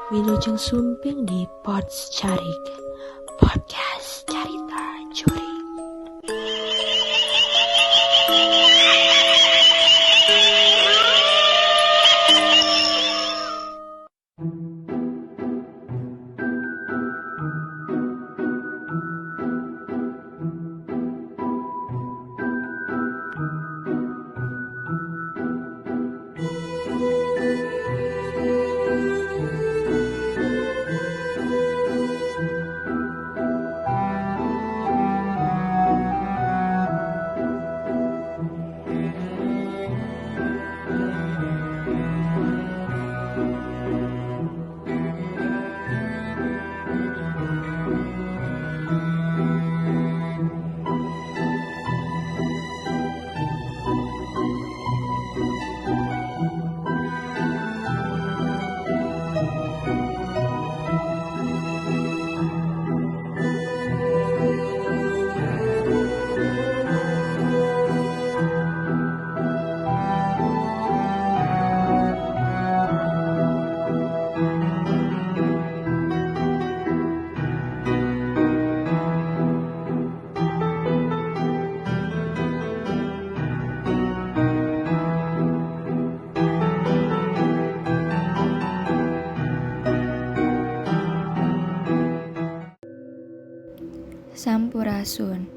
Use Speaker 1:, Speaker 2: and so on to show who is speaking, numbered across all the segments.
Speaker 1: Wilujeng sumping di Podscarik, Podcast Carita Jurig.
Speaker 2: Sampurasun.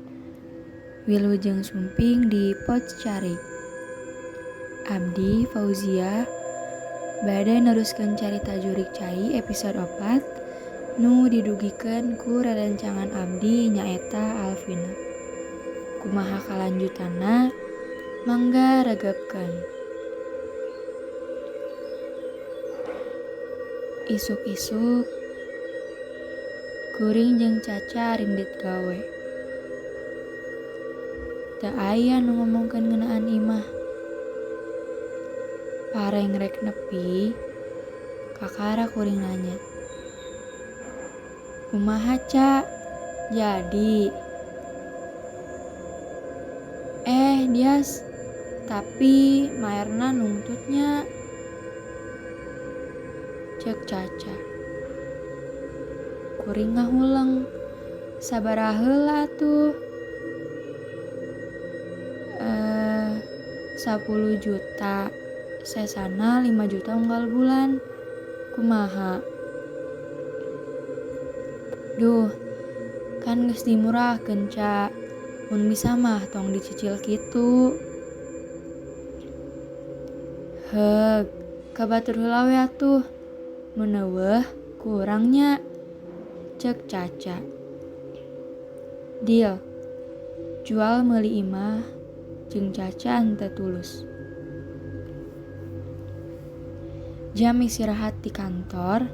Speaker 2: Wilujeng sumping di Podscarik. Abdi Fauzia bade neruskeun carita jurig cai episode 4 nu didugikeun ku rerencangan abdi nyaeta Alvina. Kumaha kalanjutanna mangga regepkeun. Isuk-isuk kuring jeung Caca rindit gawe. Teu aya nu ngomongkeun ngeunaan imah. Pareng rek nepi, kakara kuring nanya. Kumaha, Ca? Jadi? Dias, tapi maerna nungtutnya. Cek Caca. Kuring ngahuleng, sabaraha heula atuh? 10 juta, sesana 5 juta unggal bulan. Kumaha? Duh, kan geus dimurahkeun, Ca. Mun bisa mah tong dicicil kitu. Heug, ka batur heula we atuh. Mun eueuh kurangnya. Cek Caca. Deal. Jual meuli imah jeung Caca henteu tulus. Jam istirahat di kantor,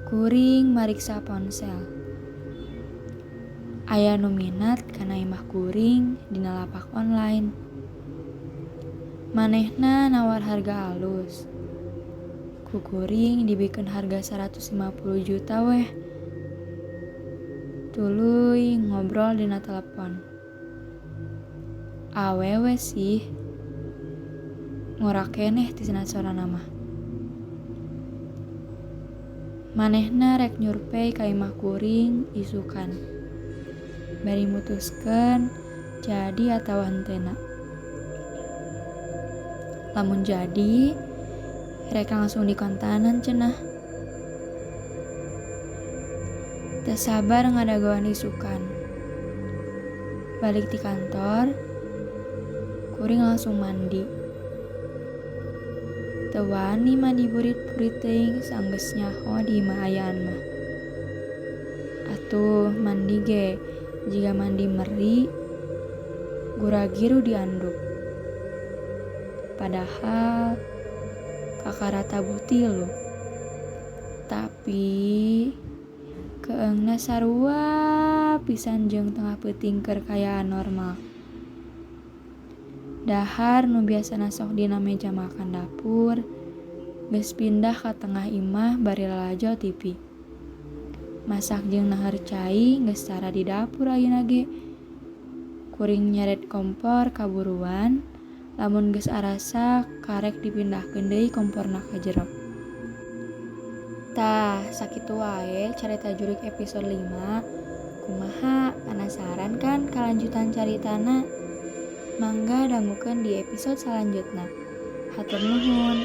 Speaker 2: kuring mariksa ponsel. Aya nu minat kana imah kuring dina lapak online. Manehna nawar harga alus. Ku kuring dibikeun harga 150 juta weh. Tuluy ngobrol dina telepon. Awewe sih ngora keneh tisna sorana mah. Manehna rek nyurvei ka imah kuring isukan. Bari mutuskeun jadi atawa hentena. Lamun jadi, rek langsung dikontanan cenah. Teu sabar ngadagoan isukan. Balik ti kantor, kuring langsung mandi. Teu wani mandi burit-burit teuing sanggeus nyaho di imah ayaan mah. Atuh mandi ge jiga mandi meri, guragiru dianduk. Padahal kakara tabuh tilu. Tapi keengna sarua pisan jeung tengah peuting keur kayaan normal. Dahar nu biasana sok dina meja makan dapur, geus pindah ka tengah imah bari lalajo TV. Masak jeung nahar cai geus tara di dapur ayeuna ge. Kuring nyeret kompor kaburuan, lamun geus arasa karek dipindahkeun deui komporna ka jero. Tah, sakitu wae carita jurig episode 5. Kumaha, penasaran kan kalanjutan caritana? Mangga dangukeun di episode salanjutna. Hatur nuhun.